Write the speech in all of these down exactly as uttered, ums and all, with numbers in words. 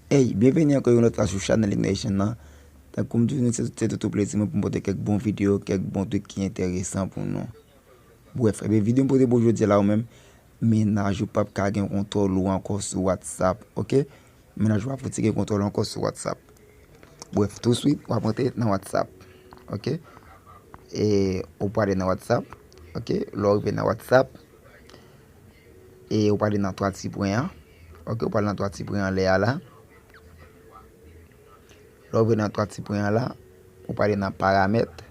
Hey, byenveni ankò yon lòt fwa sou chanèl Ignation nan. Tankou m di nou, se, se toutou plezi mwen pou m pote kèk bon videyo, kèk bon trik ki enteresan pou nou. Brèf, ebyen, videyo m pote pou jodi a la ou menm, mennaj ou p ap ka gen kontwòl ou ankò sou WhatsApp, oke? Mennaj ou p ap fouti gen kontwòl ou ankò sou WhatsApp. Brèf, touswit, w ap antre nan WhatsApp, oke? E ou prale nan WhatsApp, oke? Lè w rive nan WhatsApp, e ou prale nan twa ti pwen an, oke? Ou prale nan twa ti pwen anlè a la. Lè w rive nan twa ti pwen an la, ou prale nan paramèt.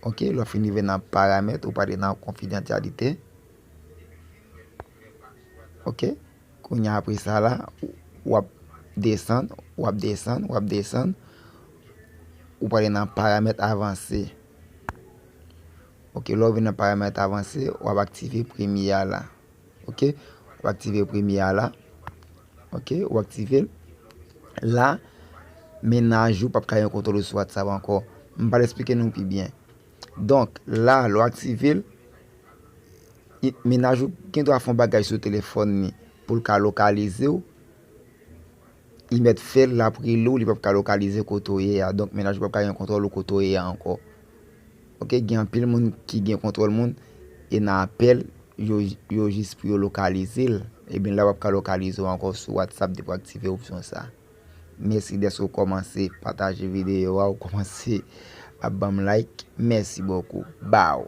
Oke, lè w fin rive nan paramèt, ou prale nan konfidansyalite. Oke, kounye a apre sa la, w ap desann, w ap desann, w ap desann. Ou prale nan paramèt avanse. Oke, lè w vin nan paramèt avanse, w ap aktive premye a la. Oke, w ap aktive premye a la. Oke, w aktive l. La, mennaj ou p ap ka gen kontwòl ou sou WhatsApp ankò. M pral eksplike nou pi byen. Donk, la, lè w aktive l, i- mennaj ou gen dwa fè yon bagay sou telefòn li pou l ka lokalize w. Li mèt fè l, l ap rele w, li p ap ka lokalize kote w ye a. Donk, mennaj ou p ap ka gen kontwòl ou kote w ye a ankò. Oke, gen anpil moun ki gen kontwòl moun, e nan apèl, yo, yo jis pou yo lokalize l. Ebyen, la w ap ka lokalize w ankò sou WhatsApp depi w aktive opsyon sa. Mèsi dèske w kòmanse pataje videyo a, w kòmanse ap ban m like. Mèsi bokou. Baw.